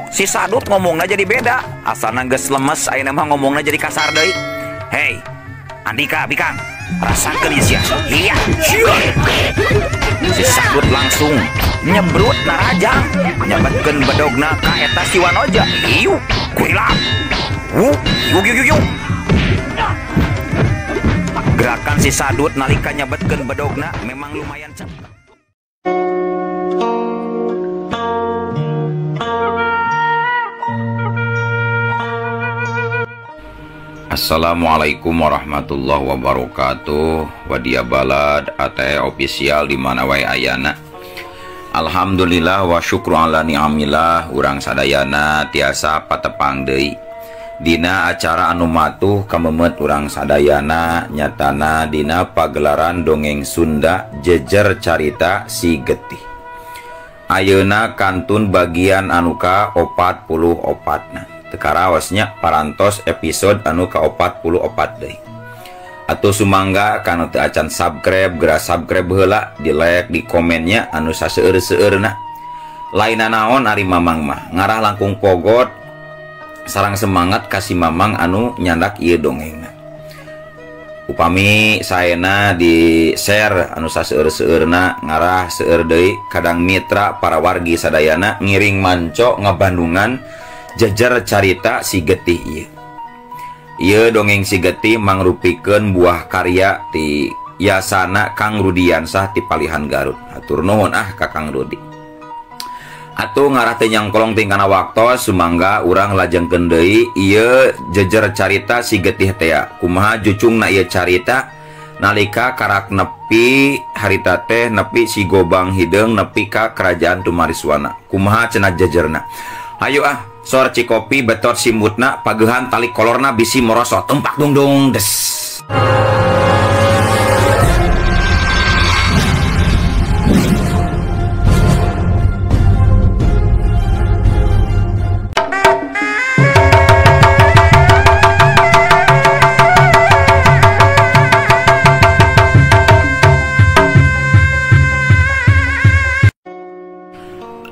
Si Sadut ngomongna jadi beda. Asalna geus lemes ayeuna mah ngomongna jadi kasar deui. Hei, Andika bikang, rasakeun ieu sia. Iya. Si Sadut langsung nyebrut narajang, nyabetkeun bedogna ka eta si Wanoja. Iu, kurilap. Wuh, yuk yuk yuk. Gerakan si Sadut nalika nyabetkeun bedogna memang lumayan cepat. Assalamualaikum warahmatullahi wabarakatuh. Wadia Balad ATE official di mana wae ayana. Alhamdulillah wa syukru ala ni'amillah, urang sadayana tiasa patepang deui. Dina acara anu matuh kamemet urang sadayana nyatana dina pagelaran dongeng Sunda jejer carita si getih. Ayeuna kantun bagian anu ka 44na. Tekaraosnya parantos episode anu ka 44 deui. Atuh sumangga kanu teu acan subscribe geura subscribe heula, di like, di komennya anu saseueur-seueurna. Lainna naon ari mamang mah ngarah langkung pogot sarang semangat kasih mamang anu nyandak ieu dongengna. Upami saena di share anu saseueur-seueurna ngarah seueur deui kadang mitra para wargi sadayana ngiring manco ngabandungan jejer carita si getih ieu. Ieu dongeng si getih mangrupikeun buah karya ti Yasana Kang Rudiansah ti Palihan Garut. Hatur nuhun ah ka Kang Rudi. Atuh ngarah teh nyangkolong tingkana waktos sumangga urang lajengkeun deui ieu jejer carita si getih tea. Kumaha jucungna ieu carita nalika karak nepi harita teh nepi si Gobang Hideung nepi ka kerajaan Tumariswana. Kumaha cenah jejerna. Hayu ah, sor cikopi betot simutna pagehan tali kolorna bisi morosot tumpak dungdung des.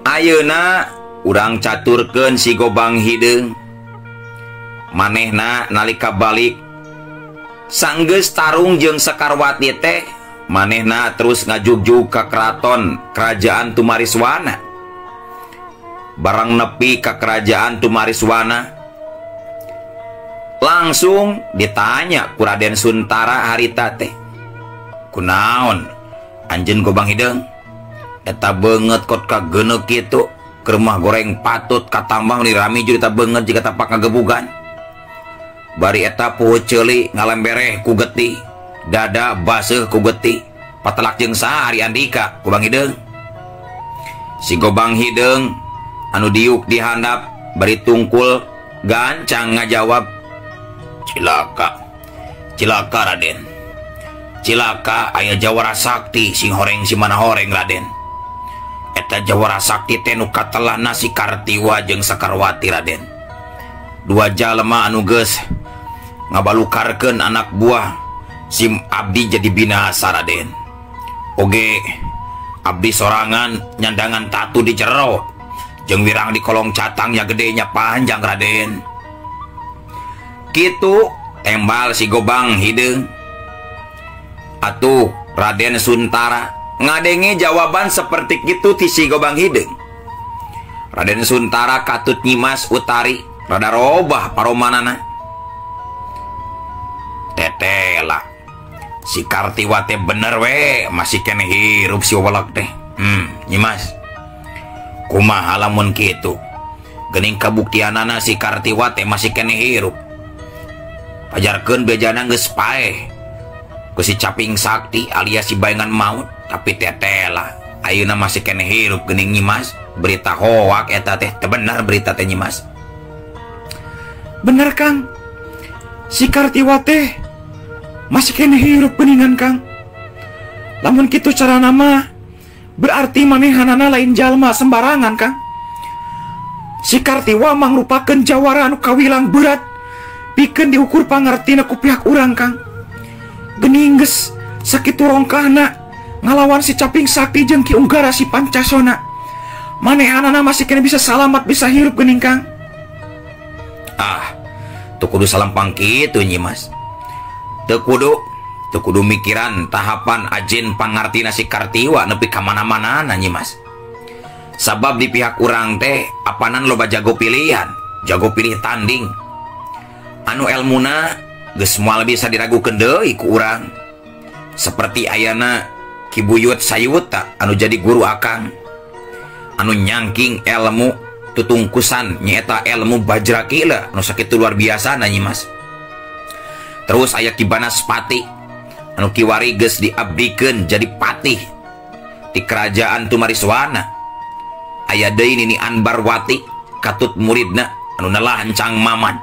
Ayeuna urang caturkeun si Gobang Hideung. Manehna nalika balik sanggeus tarung jeung Sekarwati teh, manehna terus ngajugjug ka keraton kerajaan Tumariswana. Barang nepi ka kerajaan Tumariswana langsung ditanya ku Raden Suntara harita teh, kunaon anjeun Gobang Hideung eta beungeut kot ka geuneuk kitu? Kerumah goreng patut katambah ni rami jurita banget jika tapak ngagebugan. Bari eta poho ceuli ngalembereh ku getih, dada baseuh ku getih, patelak jeung saha ari Andika Gobang Hideung. Si Gobang Hideung anu diuk di handap bari tungkul gancang ngajawab, cilaka, cilaka Raden, cilaka aya jawara sakti sing horeng si mana horeng Raden. Eta jawara sakti teh nu katelahna si Kartiwa jeung Sekarwati Raden. Dua jalma anu geus ngabalukarkeun anak buah sim abdi jadi binasa Raden. Oge abdi sorangan nyandangan tatu di jero jeung wirang di kolong catang ya gedenya panjang Raden. Kitu tembal si Gobang Hideung. Atuh Raden Suntara ngadenge jawaban seperti itu ti si Gobang Hideung. Raden Suntara katut Nyimas Utari rada robah paromanana. Tetela si Kartiwa teh bener we masih keneh hirup si welek teh. Nyimas kumaha lamun kitu geuning kabuktianana si Kartiwa teh masih keneh hirup. Pajarkeun bejana geus paeh ku si Caping Sakti alias si bayangan maut. Tapi tetela ayeuna masih keneh hirup geuning Nyimas. Berita hoak eta teh teu bener berita teh Nyimas. Bener Kang, si Kartiwa teh masih keneh hirup geuningan Kang. Lamun kitu carana mah berarti manehanana lain jalma sembarangan Kang. Si Kartiwa mangrupakeun jawara anu kawilang berat pikeun diukur pangartina ku pihak urang Kang. Geuning geus sakitu rongkahna ngalawan si Caping Sakti jeung Ki Unggara si Pancasona. Manehanana masih kena bisa salamat bisa hirup geuning Kang. Ah, teu kudu salampang kitu Nyi Mas. Teu kudu mikiran tahapan ajin pangartina si Kartiwa nepi ka mana-manana Nyi Mas. Sabab di pihak urang teh apanan loba jago pilihan, jago pilih tanding. Anu elmuna geus moal bisa diragukeun deui ku urang. Seperti ayana Ki Buyut Sayuta anu jadi guru akang, anu nyangking ilmu tutungkusan nyaeta ilmu Bajrakila anu sakitu luar biasa na Nyi Mas. Terus aya Ki Banaspati anu kiwari geus diabdikeun jadi patih di kerajaan Tumariswana. Aya deui Nini Anbarwati katut muridna anu nelah Encang Maman.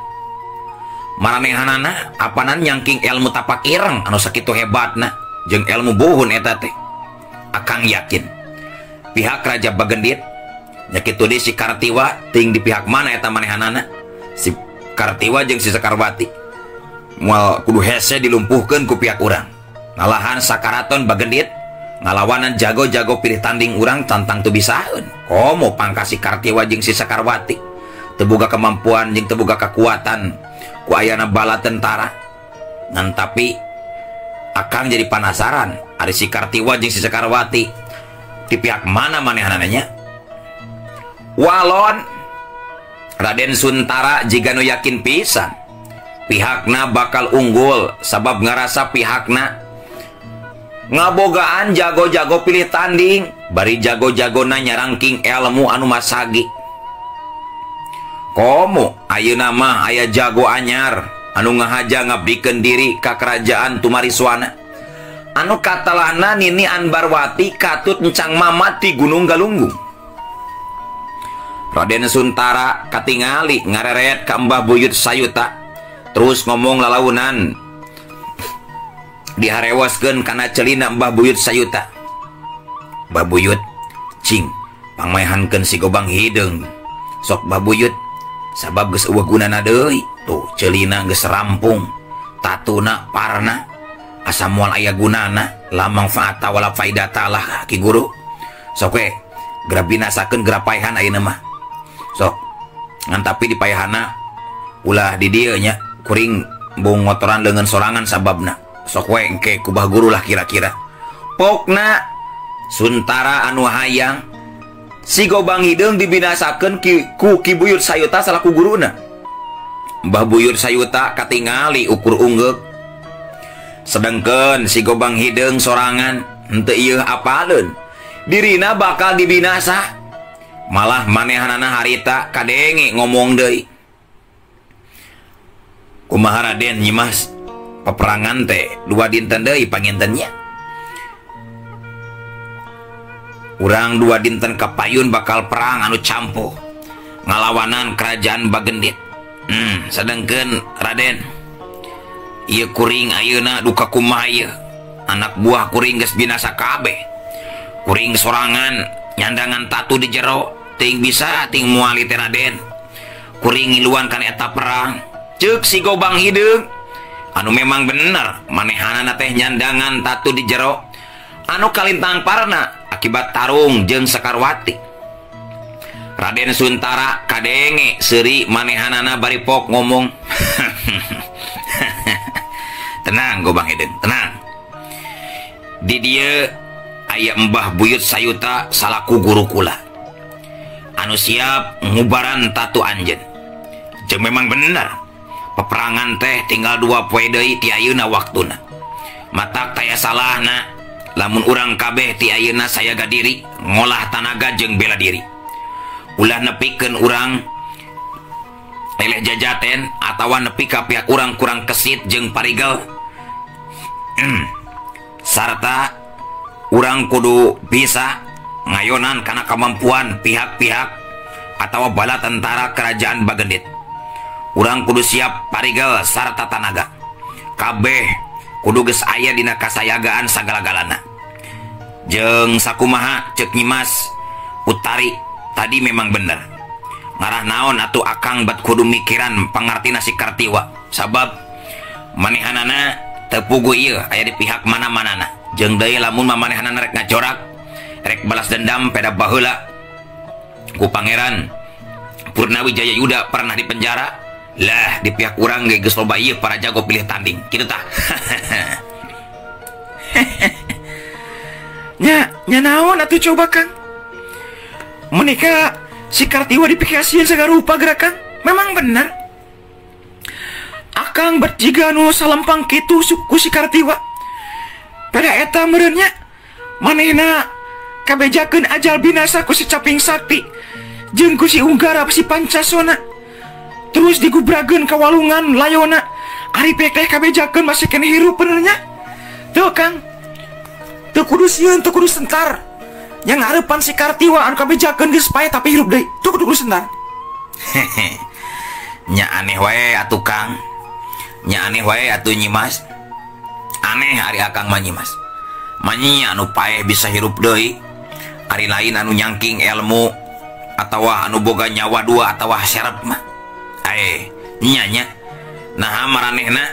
Maranehanana apanan nyangking ilmu tapak ireng anu sakitu hebatna jeung ilmu buhun eta teh. Akang yakin pihak Raja Bagendit nya kitu deui si Kartiwa ting di pihak mana eta manehanana. Si Kartiwa jeung si Sekarwati moal kudu hese dilumpuhkeun ku pihak urang. Ngalahan sakaraton Bagendit ngalawanan jago-jago pilih tanding urang tantang teu bisaeun. Komo pangkasi Kartiwa jeung si Sekarwati teu boga kemampuan jeung teu boga kekuatan ku ayana bala tentara. Ngan tapi akang jadi penasaran ari si Kartiwa jeung si Sekarwati di pihak mana manehanana. Walon Raden Suntara jiga nu yakin pisan pihakna bakal unggul sabab ngarasa pihakna ngabogaan jago-jago pilih tanding bari jago-jagona nyarangking ilmu anu masagi. Komo ayeuna mah aya jago anyar anu ngahaja ngabdikeun diri ka kerajaan Tumariswana anu katalahna Nini Anbarwati katut Encang Mamat di Gunung Galunggung. Raden Suntara katingali ngareret ka Mbah Buyut Sayuta terus ngomong lalaunan diharewaskeun kana celina Mbah Buyut Sayuta. Mbah Buyut cing pangmaehankeun si Gobang Hideung. Sok Mbah Buyut sabab geus eueuh gunana deui tuh celina geus rampung tatuna parna asa moal aya gunana lamang faata wala faidata lah ki guru. Sok we geura binasakeun geura paehan ayeuna mah. Sok ngan tapi dipayahana ulah di dieu nya kuring bung ngotoran leungeun sorangan sababna. Sok we engke ku bah guru lah kira-kira. Pokna Suntara anu hayang si Gobang Hideung dibinasakeun ku Ki Buyut Sayuta salaku guruna. Mbah Buyut Sayuta katingali ukur unggeuk. Sedengkeun si Gobang Hideung sorangan henteu ieu apaleun. Dirina bakal dibinasa. Malah manehanana harita kadenge ngomong deui. Kumaha Raden Nyi Mas? Peperangan teh dua dinten deui pangintennya. Urang dua dinten kapayun bakal perang anu campuh ngalawanan kerajaan Bagendit. Sedengkeun Raden ieu kuring ayeuna duka kumaha ieu? Anak buah kuring geus binasa kabeh. Kuring sorangan nyandangan tatu di jero ting bisa ting moal teh Raden. Kuring ngiluan kana eta perang. Ceuk si Gobang Hideung anu memang bener manehanana teh nyandangan tatu di jero anu kalintang parna akibat tarung jeung Sekarwati. Raden Suntara kadenge seuri manehanana bari pok ngomong. Tenang Gobang Hideung, tenang. Di dieu aya Mbah Buyut Sayuta salaku guru kula anu siap ngubaran tatu anjeun. Jeung memang bener peperangan teh tinggal dua poe deui ti ayeuna waktuna. Matak taya salahna lamun urang kabeh ti ayeuna sayaga diri ngolah tanaga jeung bela diri. Ulah nepikeun urang eleh jajaten atawa nepi ka pihak urang kurang kesit jeung parigel. Sarta urang kudu bisa ngayonan kana kemampuan pihak-pihak atawa bala tentara kerajaan Bagendit. Urang kudu siap parigel sarta tanaga. Kabeh kudu geus aya dina kasayagaan sagala-galana. Jeung sakumaha ceuk Nyi Mas Utari tadi memang bener. Ngarah naon atuh akang bat kudu mikiran pangartina si Kartiwa. Sabab manehanana teu puguh ieu aya di pihak mana-manana. Jeung deui lamun mamanehanana rek ngacorak, rek balas dendam peda baheula. Ku Pangeran Purnawijaya Yuda pernah di penjara. Lah di pihak urang ge geus loba ieu para jago pilih tanding. Kitu tah. Nya nya naon atuh coba Kang? Menika si Kartiwa dipikasieun sagarupa geura Kang. Memang benar. Akang berjiga nu salempang kitu ku si Kartiwa. Pada eta meureun nya manehna kabejakeun ajal binasa ku si Caping Sakti jeung ku si Unggarap si Pancasona. Terus digubrageun ka walungan layona. Ari pek teh kabejakeun masih keneh hirup bener nya. Tuh Kang. Teu kudu sieun, teu kudu sentar. Yang ngarepan si Kartiwa anu kabejakeun geus paeh tapi hirup deui. Teu kudu sentar. Nya aneh wae atuh Kang. Nya aneh wae atuh Nyimas. Aneh ari akang mah Nyimas. Manyi anu paeh bisa hirup deui. Ari lain anu nyangking ilmu atawa anu boga nyawa dua atawa serep mah. Nya nya. Nah maranehna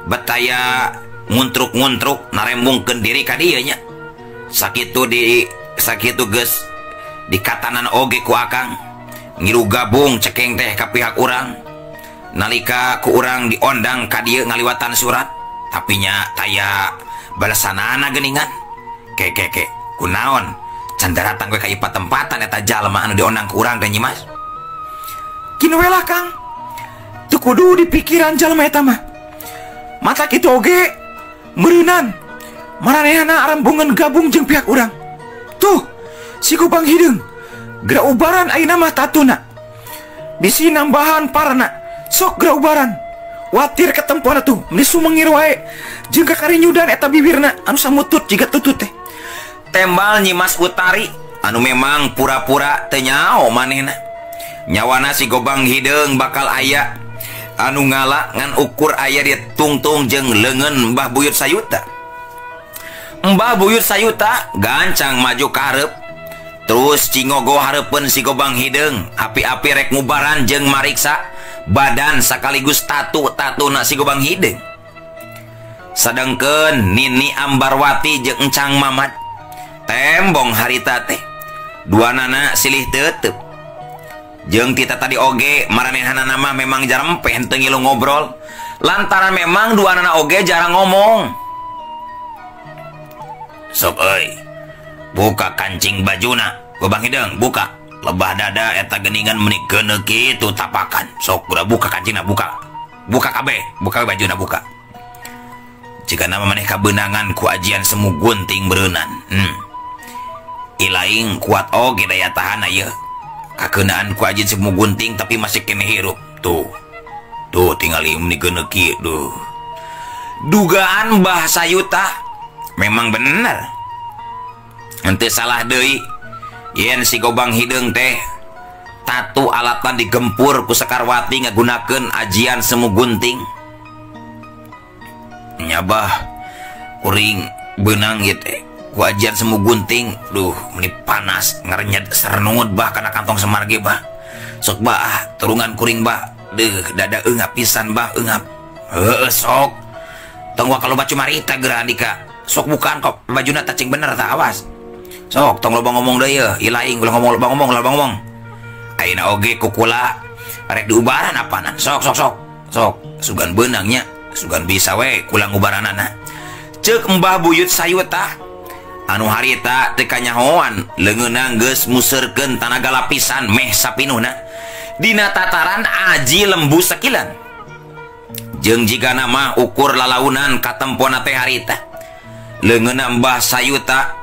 betaya nguntruk-nguntruk narembungkeun diri ka dieu nya. Sakitu di sakitu geus dikatanan oge ku akang. Ngilu gabung cekeng teh ka pihak urang. Nalika ku urang diondang ka dieu ngaliwatan surat, tapi nya taya balesanana geuningan. Ke ke ke kunaon can daratang we ka ieu patempatan eta jalma anu diondang ku urang teh Nyimas. Kieu we lah Kang. Teu kudu dipikiran jalma eta mah. Mata kitu oge meureunan maranehna arembungan gabung jeung pihak urang. Tuh si Gobang Hideung geura ubaran ayeuna mah tatuna. Bisi nambahan parna sok geura ubaran. Watir ketempuan atuh meni sumengir wae jeung kakarinyudan eta bibirna anu samutut jiga tutut teh. Tembal Nyimas Utari anu memang pura-pura teu nyao manehna. Nyawana si Gobang Hideung bakal aya anu ngala ngan ukur aya di tungtung jeung leungeun Mbah Buyut Sayuta. Mbah Buyut Sayuta gancang maju ka hareup. Terus cingogo hareupeun si Gobang Hideung, api-api rek ngubaran jeung mariksa badan sekaligus tatu-tatuna si Gobang Hideung. Sadengkeun Nini Ambarwati jeung Encang Mamad tembong harita teh. Duanana silih tetep. Jeung tita tadi oge maranehanana mah memang jarempeh henteu ngilu ngobrol lantaran memang duanana oge jarang ngomong. Sok euy, buka kancing bajuna Gobang Hideung, buka. Lebah dada eta geuningan meuni geuneuh kitu tapakan. Sok gura buka kancingna, buka. Buka kabeh, buka bajuna buka. Jika nama maneh kabeunangan ku ajian semu gunting beureunan. Ilaing kuat oge daya tahan ieu. Kakeunaan ku ajian semu gunting tapi masih keneh hirup. Tuh. Tuh tingali meuni geuneuh kieu duh. Dugaan Mbah Sayuta memang bener. Henteu salah deui yen si Gobang Hideung teh tatu alatan digempur ku Sekarwati ngagunakeun ajian semu gunting. Nya bah kuring beunang ieu teh ku ajian semu gunting. Duh meni panas ngarenyet sernut bah kana kantong semar ge bah. Sok bah ah, turungan kuring bah. Deuh dada eungap pisan bah eungap. Heueuh sok. Tong wa kalau baju marita geura andika. Sok bukaan kok bajuna tacing bener tah awas. Sok tong loba ngomong deui yeuh, ilaing ulah ngomong loba ngomong loba ngomong. Ayeuna oge kukula rek diubaran apanan. Sok sok sok. Sok sugan beunang nya, sugan bisa we kula ngubaranana. Ceuk Mbah Buyut Sayuta anu harita teu kanyahoan leungeunna geus museurkeun tanaga lapisan meh sapinuhna dina tataran aji lembu sakilan. Jeung jigana mah ukur lalaunan katempona teh harita. Leungeunna Mbah Sayuta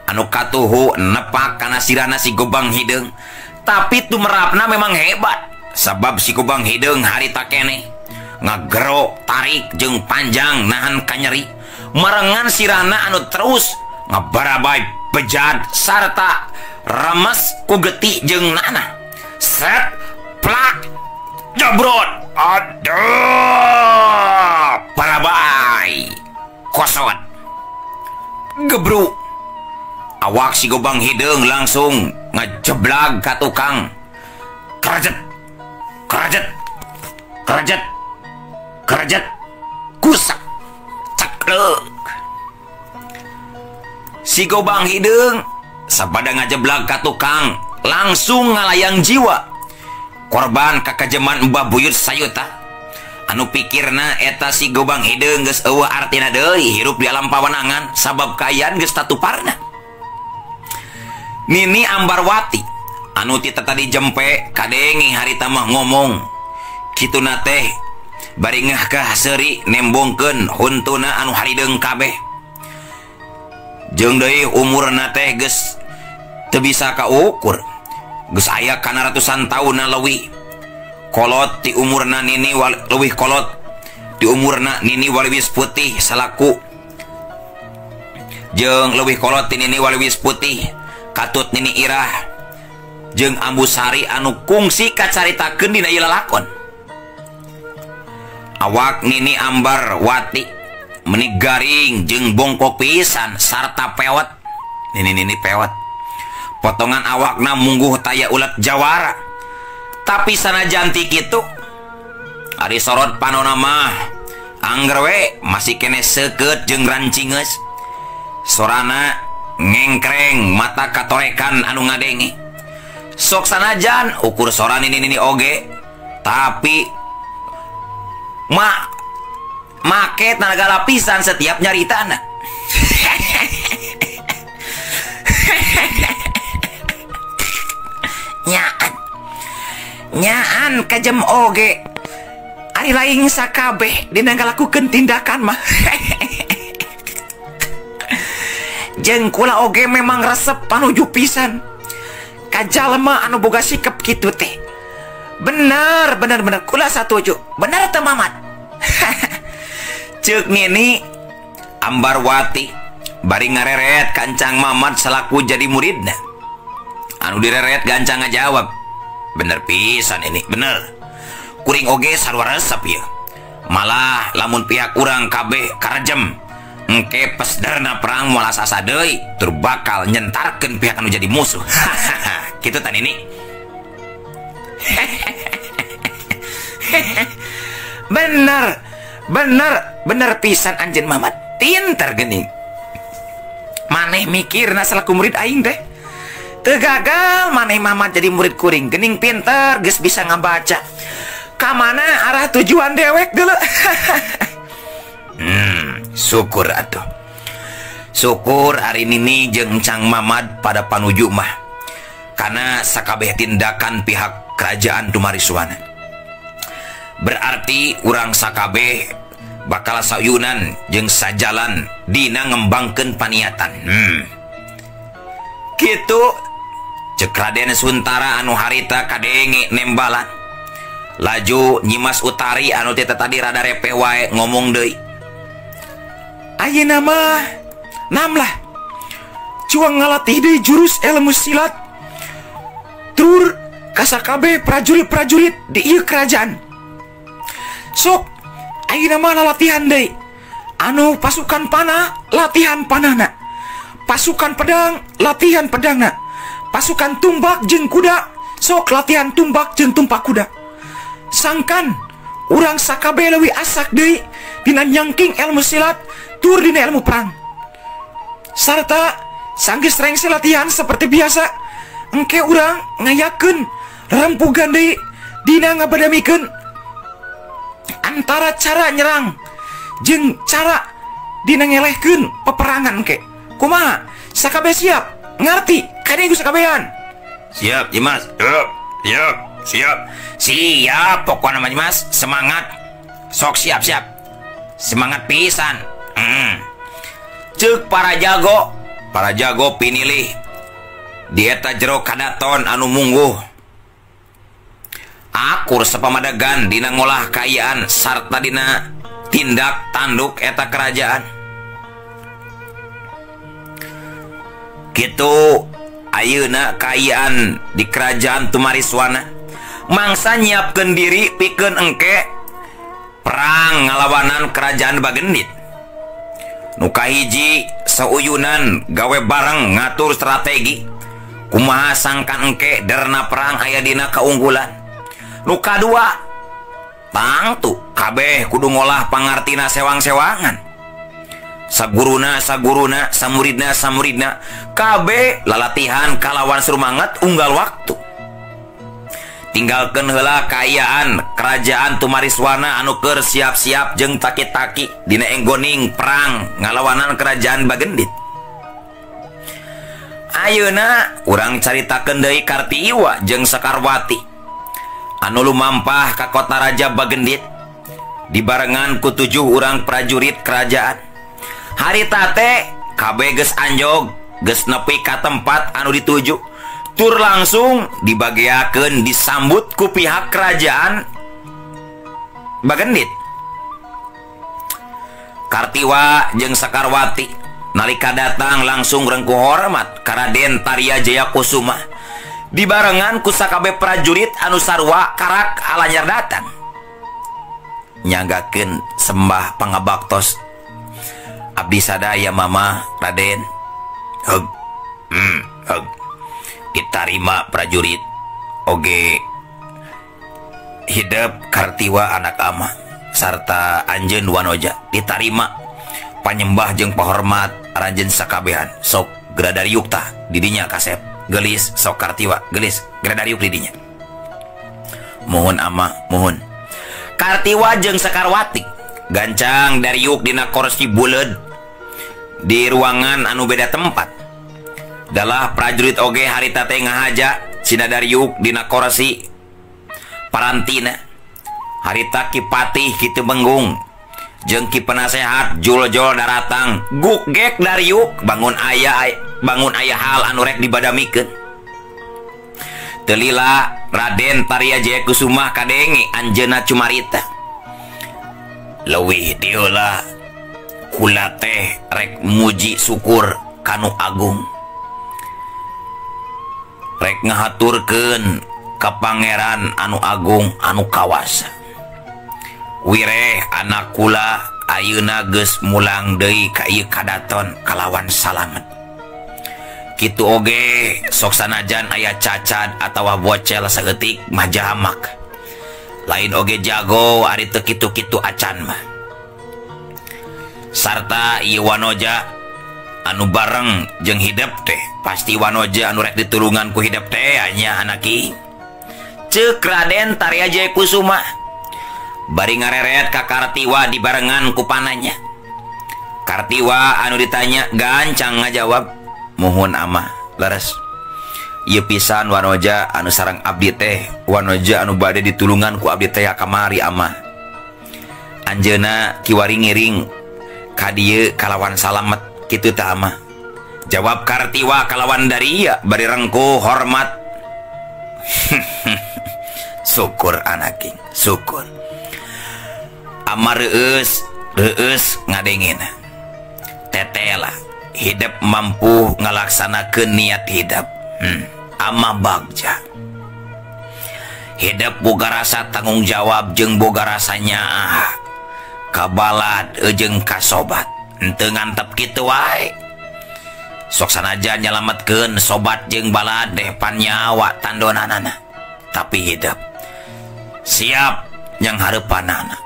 anu katuhu nepak kana sirahna si Gobang Hideung, tapi tumerapna memang hebat sabab si Gobang Hideung harita keneh ngagero tarik jeung panjang nahan kanyeri marengan sirahna anu terus ngabarabai bejad sarta remes ku getih jeung nana. Set plak jebrot aduh parabai kosot gebruk. Awak si Gobang Hideung langsung ngejeblag ka tukang. Kerjet kerjet kerjet kerjet kusak ceklek. Si Gobang Hideung sapada ngajeblag ka tukang Langsung ngalayang jiwa. Korban kakajeman Mbah Buyut Sayuta. Anu pikirna eta si Gobang Hideung geus eueuh artina deui hirup di alam pawenangan sabab kaayaan geus tatuparna. Nini Ambarwati anu ti tadi jempe kadenge harita mah ngomong kituna teh bari ngahkah seuri nembongkeun huntuna anu harideung kabeh. Jeung deui umurna teh geus teu bisa kaukur. Geus aya kana ratusan taunna leuwih. Kolot ti umurna Nini leuwih kolot ti umurna Nini Waliwis Putih salaku jeung leuwih kolot ti Nini Waliwis Putih katut Nini Irah jeung Ambu Sari anu kungsi kacaritakeun dina ieu lalakon. Awak Nini Ambarwati meni garing jeung bongkok pisan sarta pewet. Nini pewet. Potongan awakna mungguh taya ulat jawara. Tapi sanajan ti kitu ari sorot panona mah angger we masih kene seukeut jeung rancingeus. Sorana ngengkreng mata katorekan anu ngadenge. Sok sanajan ukur sora nini oge tapi make tenaga lapisan setiap nyaritana. Nyaan kajem oge ari lain sakabeh dina ngalakukeun tindakan mah. Jeung kula oge memang resep panuju pisan ka jalma anu boga sikap kitu teh. Bener bener bener kula satuju. Bener teu Mamat? Ceuk Nini Ambarwati bari ngareret kancang Mamat salaku jadi muridna. Anu direret gancang ngajawab, bener pisan ini, bener. Kuring oge sarua resep ieu. Malah lamun pihak urang kabeh karejem, engke pesderna perang moal asa deui, tur bakal nyentarkeun pihak anu jadi musuh. Kitu tan ini. Bener, bener, bener pisan anjeun Mamat. Pinter geuning. Maneh mikirna salaku murid aing teh. Teu gagal maneh Mamat jadi murid kuring. Gening pinter geus bisa ngabaca. Kamana arah tujuan dewek dulu. Syukur atuh. Syukur hari ini jeung Cang Mamad pada panuju mah. Karena sakabeh tindakan pihak kerajaan Tumariswana. Berarti urang sakabeh bakal sayunan jeung sajalan dina ngembangkeun paniatan. Kitu cek Raden Suntara anu harita kadenge nembalan. Laju Nyimas Utari anu teh tadi rada repeh wae ngomong deui. Ayeuna mah nam lah. Cuang ngalatih deui jurus ilmu silat. Tur kasakabe prajurit-prajurit di ieu kerajaan. Sok ayeuna mah latihan deui. Anu pasukan panah latihan panahna. Pasukan pedang latihan pedangna. Pasukan tumbak jeung kuda sok latihan tumbak jeung tumpak kuda. Sangkan urang sakabe leuwih asak deui dina nyangking ilmu silat tur dina ilmu perang. Sarta sanggeus rengse latihan seperti biasa engke urang ngayakeun rempugan deui dina ngabadamikeun antara cara nyerang jeung cara dina ngelehkeun peperangan engke. Kumaha? Sakabe siap? Ngarti? Kade geus sakabean? Siap, Nyimas. Siap, siap, siap. Siap, pokokna mah Nyimas, semangat. Sok siap-siap. Semangat pisan. Ceuk para jago pinilih di eta jero kadaton anu mungguh. Akur sapamadegan dina ngolah kaayaan sarta dina tindak tanduk eta kerajaan. Kitu ayeuna kaayaan di kerajaan Tumariswana. Mangsa nyiapkeun diri pikeun engke perang ngalawanan kerajaan Bagendit. Nu kahiji sauyunan gawe bareng ngatur strategi kumaha sangkan engke derna perang aya dina keunggulan. Nu kadua tangtu kabeh kudu ngolah pangartina sewang-sewangan. Saguruna saguruna, samuridna samuridna, kabeh lalatihan kalawan sumangat unggal waktu. Tinggalkeun heula kaayaan kerajaan Tumariswana anu keur siap-siap jeung taki-taki dina enggoning perang ngalawanan kerajaan Bagendit. Ayeuna urang caritakeun deui Kartiwa jeung Sekarwati anu lumampah ka kota Raja Bagendit dibarengan ku 7 urang prajurit kerajaan. Harita teh kabeh geus anjog, geus nepi ka tempat anu dituju, tur langsung dibageakeun disambut ku pihak kerajaan Bagendit. Kartiwa jeung Sekarwati nalika datang langsung rengkuh hormat ka Raden Tarya Jaya Kusuma dibarengan ku sakabeh prajurit anu sarua karak alanyar datang nyanggakeun sembah pangabaktos abdi sadaya mama Raden. Heg, heg. Ditarima prajurit oge hidep Kartiwa anak ama sarta anjeun Wanoja ditarima panyembah jeung pahormat aranjeun sakabehan. Sok geradariuk tah didinya kasep gelis sok Kartiwa gelis geradariuk didinya. Mohon ama mohon. Kartiwa jeung Sekarwati gancang dariuk dina kursi buleud di ruangan anu beda tempat. Dalah prajurit oge harita teh ngahaja cina dariuk dina kursi parantina. Harita Ki Patih Ki Tumenggung jeung Ki Penasehat jul-jul daratang gugek dariuk bangun aya hal anu rek dibadamikeun. Teu lila Raden Tarya Jaya Kusuma kadenge anjeunna cumarita. Leuwih dieulah kula teh rek muji syukur kanu agung, rek ngahaturkeun ka pangeran anu agung anu kawasa. Wireh anak kula ayeuna geus mulang deui ka ieu kadaton kalawan salamet. Kitu oge sok sanajan aya cacat atawa bocel saeutik mah jamak. Lain oge jago ari teu kitu-kitu acan mah. Sarta ieu Wanoja anu bareng jeung hidep teh pasti Wanoja anu rek ditulungan ku hidep teh nya anaki. Ceuk Raden Tarya Jaya Kusuma bari ngareret ka Kartiwa dibarengan ku pananya. Kartiwa anu ditanya gancang ngajawab, mohon ama leres. Ieu pisan Wanoja anu sareng abdi teh, Wanoja anu bade ditulungan ku abdi teh kamari ama. Anjeunna kiwari ngiring ka dieu kalawan salamet kitu tah ama. Jawab Kartiwa kalawan daria bari rengkuh hormat. Syukur anaking, syukur. Ama reueus, reueus ngadengena. Tetela hidup mampu ngalaksanakeun niat hidup. Ama bagja. Hidup boga rasa tanggung jawab jeung boga rasa nyaah. Kabalad jeung kasobat. Henteu ngantep kitu wae. Sok sanajan nyalametkeun sobat jeung balad deh pan nyawa tandonanana. Tapi hidup siap yang hareupanana.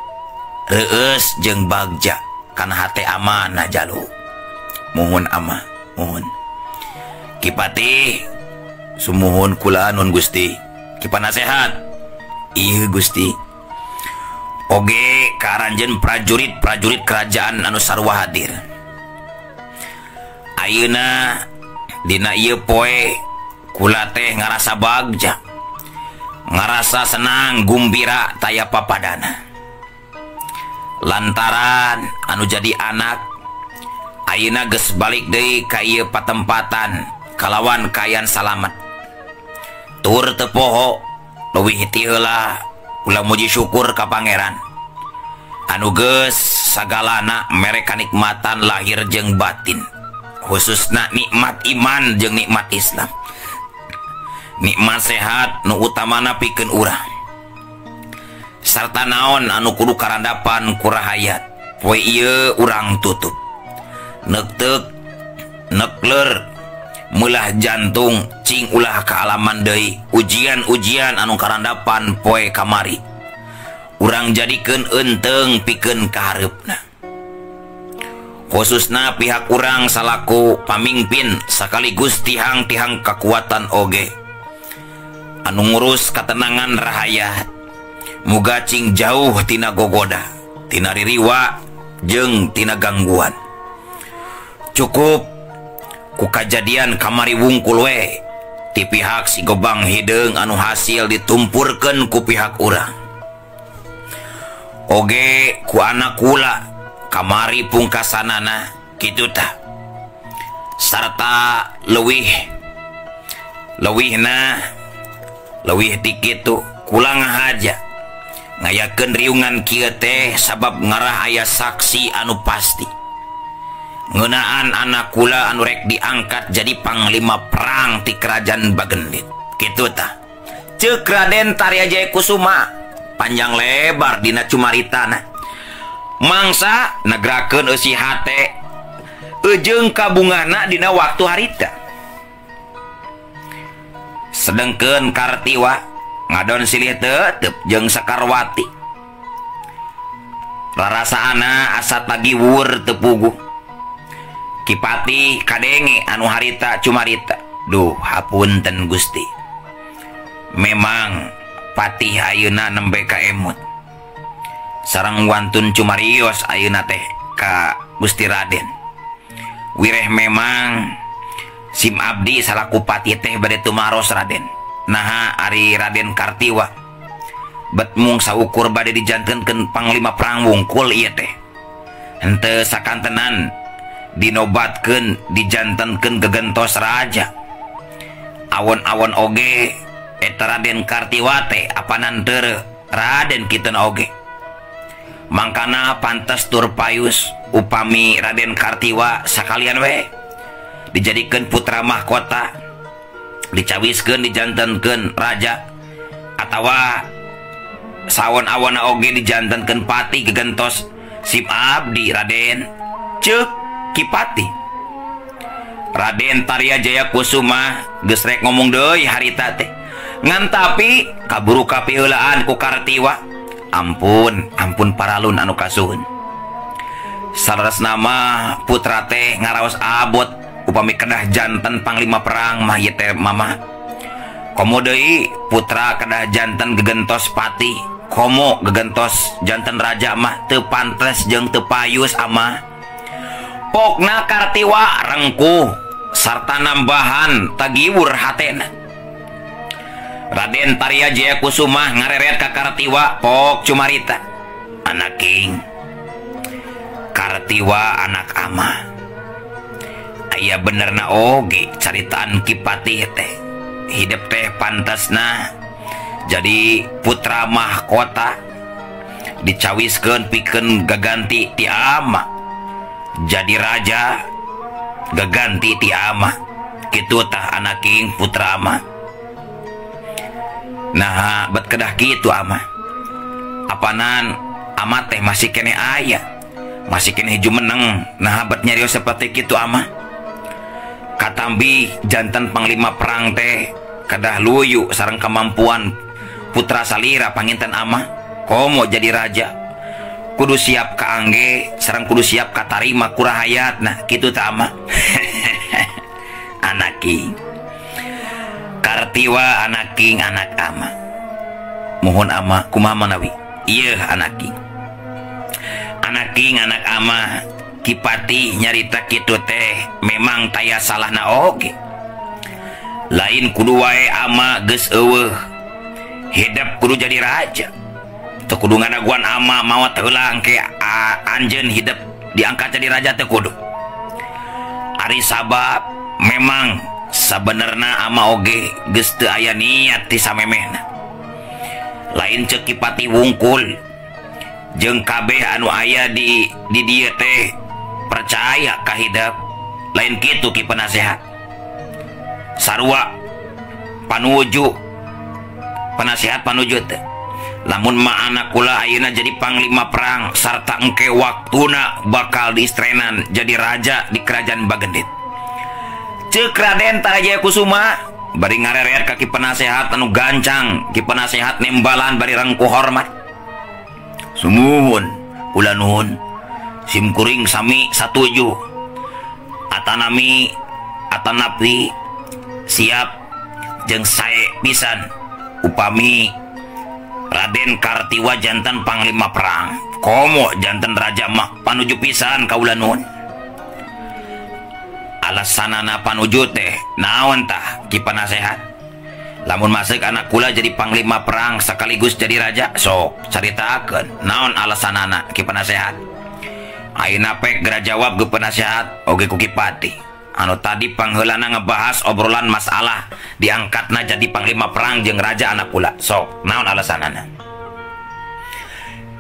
Reueus jeung bagja kana hate amanah jalu. Mohon ama, mohon. Ki Patih sumuhun kula nun Gusti. Ki Panasehat ieu Gusti. Oge ka aranjeun prajurit-prajurit kerajaan anu sarua hadir. Ayeuna dina ieu poe kula teh ngarasa bagja, ngarasa senang gumbira taya papadana. Lantaran anu jadi anak ayeuna geus balik deui ka ieu patempatan kalawan kayan salamet. Tur teu poho leuwih ti heula kula muji syukur ka pangeran anu geus sagalana mere kanikmatan lahir jeung batin, khususna nikmat iman jeung nikmat Islam, nikmat sehat nu utamana pikeun urang, sarta naon anu kudu karandapan ku rahayat. Poe ieu urang tutup nektek nekler meulah jantung cing ulah kaalaman deui ujian-ujian anu karandapan poe kamari urang jadikeun eunteung pikeun kahareupna. Khususna pihak urang salaku pamimpin sekaligus tihang-tihang kekuatan oge anu ngurus katenangan rahayat. Muga cing jauh tina gogoda, tina ririwa jeung tina gangguan. Cukup ku kajadian kamari wungkul we ti pihak si Gobang Hideung anu hasil ditumpurkeun ku pihak urang. Oge ku anak kula kamari pungkasanana kitu tah. Sarta leuwihna leuwih ti kitu kula ngahaja ngayakeun riungan kieu teh sabab ngarah aya saksi anu pasti ngeunaan anak kula anu rek diangkat jadi panglima perang ti kerajaan Bagendit kitu tah. Ceuk Raden Tarya Jaya Kusuma panjang lebar dina cumaritana. Mangsa negrakeun eusi hate ejeung kabungana dina waktu harita. Sedengkeun Kartiwa ngadon silih tetep jeung Sekarwati. Rarasaana asa tagiwur teu puguh. Kipati kadenge anu harita cumarita. Duh, hapunten Gusti. Memang patih ayeuna nembe ka emut. Sareng wantun cumarios ayeuna teh ka Gusti Raden. Wireh memang sim abdi salaku patih teh bade tumaros Raden. Naha ari Raden Kartiwa bet mung saukur bade dijantenkeun panglima perang wungkul ieu teh. Henteu sakantenan dinobatkeun dijantenkeun gegentos raja. Awon-awon oge eta Raden Kartiwa teh apanan teu Raden kiteun oge. Mangkana pantes tur payus upami Raden Kartiwa sakalian we dijadikeun putra mahkota, dicawiskeun dijantenkeun raja atawa sawon-awonna oge dijantenkeun pati gegentos sim abdi Raden. Ceuk Kipati. Raden Tarya Jaya Kusuma geus rek ngomong deui harita teh. Ngan tapi kaburu kapiheulaan ku Kartiwa. Ampun, ampun paralun anu kasuhun. Saleresna mah putra teh ngaraos abot upami kedah janten panglima perang mah ieu teh mama. Komo deui putra kedah janten gegentos pati, komo gegentos janten raja mah teu pantes jeung teu payus ama. Pokna Kartiwa rengkuh sarta nambahan tagiwur hatena. Raden Tarya Jaya Kusuma ngareret ka Kartiwa pok cumarita. Anak king Kartiwa anak ama. Aya benerna oge caritaan Ki Patih teh. Hidup teh pantasna jadi putra mahkota dicawiskeun pikeun gaganti ti ama. Jadi raja gaganti ti ama. Kitu tah anak king putra ama. Nah, bet kedah kitu ama. Apanan ama teh masih kene aya. Masih kene jumeneng. Nah, bet nyarios seperti kitu ama. Katambi jantan panglima perang teh kedah luyu sareng kemampuan putra salira panginten ama. Komo jadi raja. Kudu siap kaangge sareng kudu siap katarima kurahayat. Nah, kitu tah ama. Anak king Kartiwa anak king anak ama. Mohon ama kumaha manawi? Ieu anak king. Anak king anak ama Kipati nyarita kitu teh memang taya salahna oge. Lain kudu wae ama geus eueuh. Hidup kudu jadi raja. Teu kudu ngadaguan ama maot heula engke anjeun hidup diangkat jadi raja teu kudu. Ari sabab memang sabenerna ama oge geus teu aya niat ti samemehna. Lain ceuk Kipati wungkul jeung kabeh anu aya di dieu teh percaya ka hidep. Lain kitu Ki penasehat. Sarua panuju penasehat panuju teh. Lamun ma anak kula ayeuna jadi panglima perang sarta engke waktuna bakal diistrenan jadi raja di kerajaan Bagendit. Ceuk Raden Tarya Jaya Kusuma bari ngareret ka Ki penasehat anu gancang, Ki penasehat nembalan bari rengkuh hormat. Sumuhun kula nuhun. Simkuring sami satuju. Atanami atanapi siap jeung sae pisan upami Raden Kartiwa jantan panglima perang. Komo jantan raja mah panuju pisan kaula nuhun. Alasanana panuju teh naon tah Ki Penasehat? Lamun masuk anak kula jadi panglima perang sekaligus jadi raja, sok caritakeun naon alasanana Ki Penasehat. Ayeuna pek geura jawab ge penasehat oge ku Ki Patih. Anu tadi pangheulana ngebahas obrolan masalah diangkatna jadi panglima perang jeung raja anak kula. Sok naon alasanana?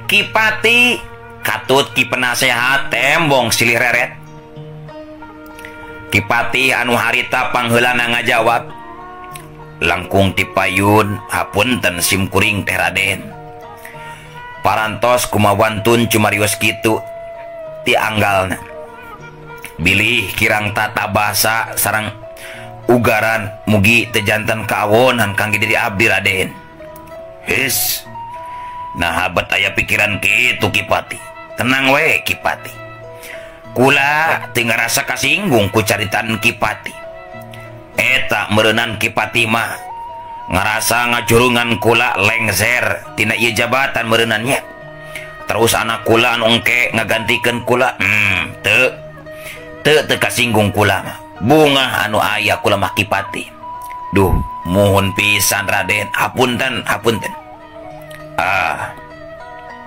Ki Patih katut Ki Penasehat tembong silih reret. Ki Patih anu harita pangheulana ngajawab, langkung tipayun hapunten simkuring teh Raden. Parantos kumawantun cumarios kitu ti anggalna. Bilih kirang tata bahasa sareng ugaran mugi teu janten kaawonan kangge diri abdi Raden. His. Nah habat aya pikiran kitu Ki Patih. Tenang we Ki Patih. Kula teu ngarasa kasinggung ku caritaan Ki Patih. Eta meureunan Ki Patih mah ngarasa ngajurungan kula lengser tina ieu jabatan meureunannya. Terus anak kula anu engke ngagantikeun kula, teu teu kasinggung kula mah. Bungah anu aya kula mah Ki Patih. Duh, muhun pisan Raden, hapunten, hapunten. Ah,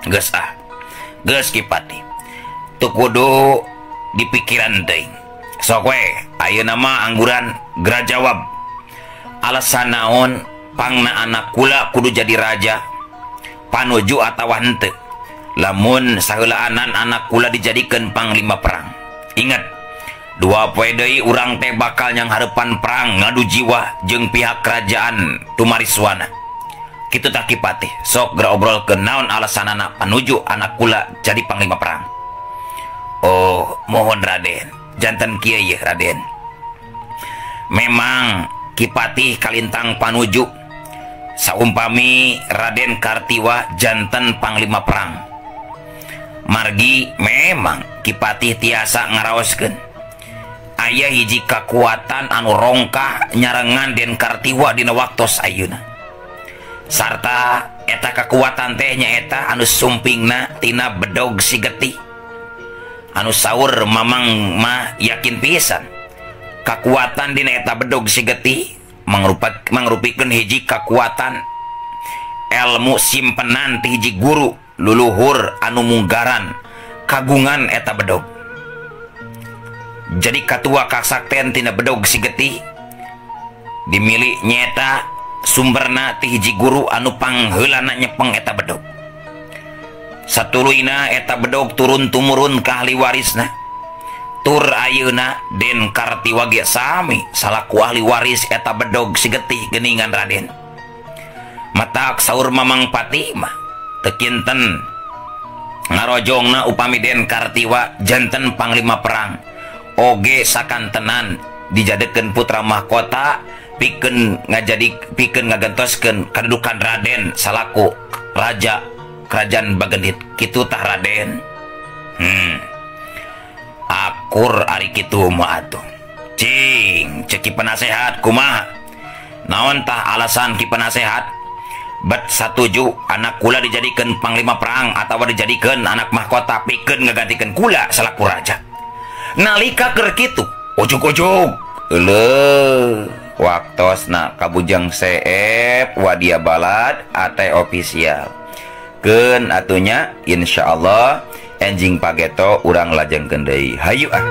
geus ah. Geus Ki Patih. Teu kudu dipikiran teuing. Sok we, ayeuna mah angguran geura jawab. Alasan naon pangna anak kula kudu jadi raja? Panuju atawa henteu? Lamun saheulaanan anak kula dijadikeun panglima perang. Ingat, dua poe deui urang teh bakal nyanghareupan perang ngadu jiwa jeung pihak kerajaan Tumariswana. Kitu tah Ki Patih. Sok geura obrolkeun naon alasanana panuju anak kula jadi panglima perang. Oh, mohon Raden, janten kieu yeuh Raden. Memang Ki Patih kalintang panuju saumpami Raden Kartiwa janten panglima perang. Margi memang Ki Patih tiasa ngaraoskeun aya hiji kakuatan anu rongkah nyarengan Den Kartiwa dina waktos ayeuna. Sarta eta kakuatan teh nyaeta anu sumpingna tina bedog Sigetih. Anu saur mamang mah yakin pisan kakuatan dina eta bedog Sigetih mangrupikeun hiji kakuatan ilmu simpenan ti hiji guru luluhur anu munggaran kagungan eta bedog. Jadi katua kasakten tina bedog Sigetih dimilik nyeta sumberna ti hiji guru anu pangheulana nyepeng eta bedog. Satuluyna eta bedog turun tumurun ka ahli warisna. Tur ayeuna Den Kartiwa ge sami salaku ahli waris eta bedog Sigetih geuningan Raden. Matak saur Mamang Patih mah teu kinten ngarojongna upami Den Kartiwa janten panglima perang. Oge sakantenan dijadekeun putra mahkota pikeun ngajadi pikeun ngagentoskeun kadudukan Raden salaku raja kerajaan Bagendit. Kitu tah Raden. Akur ari kitu mah atuh. Cing, cek Ki Penasehat kumaha? Naon tah alasan Ki Penasehat bet satuju anak kula dijadikeun panglima perang atawa dijadikeun anak mahkota pikeun ngagantikeun kula salaku raja? Nalika keur kitu, ujug-ujug euleuh waktosna kabujang seep wadia balad ate official. Keun atunya insyaallah enjing pageto urang lajengkeun deui. Hayu ah.